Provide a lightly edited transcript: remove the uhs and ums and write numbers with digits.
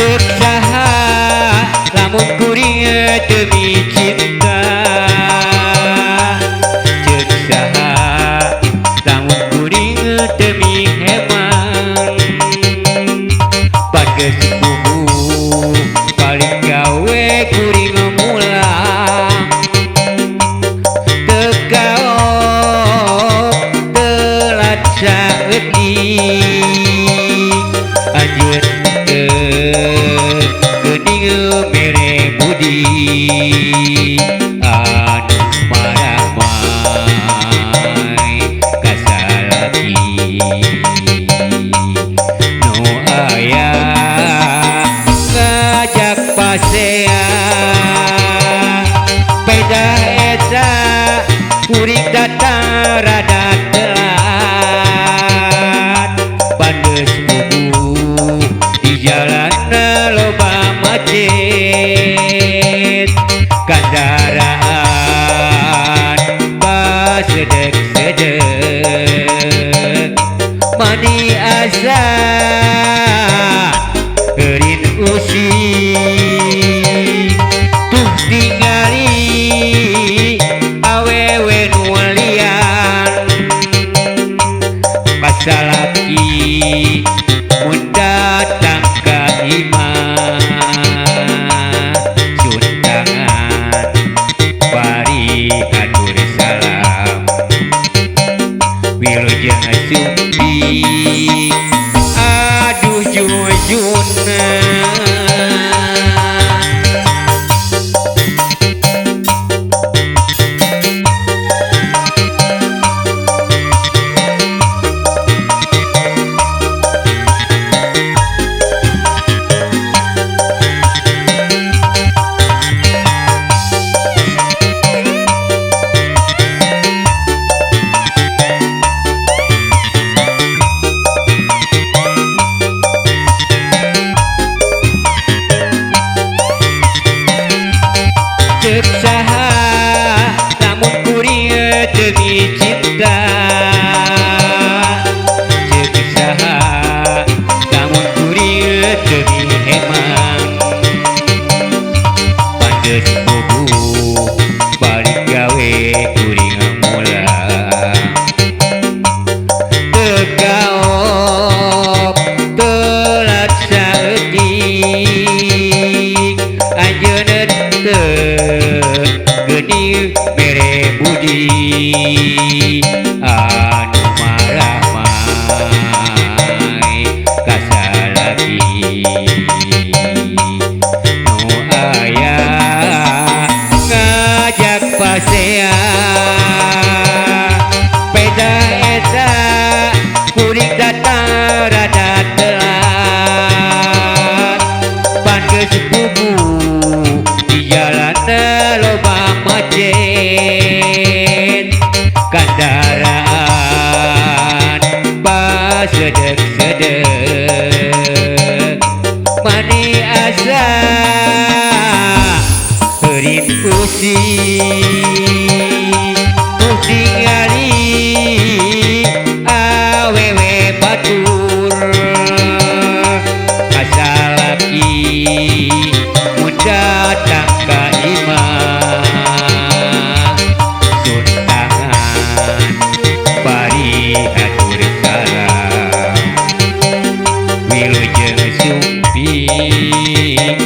Cek saha lamun kuring demi cinta, cek saha lamun kuring demi heman. Bagus bubu paling gawe kuring mulang, tekaop telat saeutik anjeun teu geuning mere budi anu maramai ka salaki nu aya ngajak pasea. Peda eta kuring datang rada telat, pandes bubu di jalan loba macet, kendaraan basedek-sedek mani asa eureun usik. Tuh tingali awewe nu lian pasalaki mun datang ka imah, cuntangan bari hatur salam wilujeng sumping aduh jujuna. Cek saha lamun kuring demi cinta, cek saha lamun kuring demi heman. Pandes bubu balik gawe kuring mulang, tekaop telat saeutik anjeun teu geuning mere budi anu maramai ka salaki nu aya ngajak pasea. Peda eta kuring datang rada telat, pangeus bubu di jalan loba macet, kendaraan basedek-sedek mani asa eureun usik. Tuh tingali awewe batur kasalaki mun datang ka imah, suntangan bari hatur salam wilujeng sumping.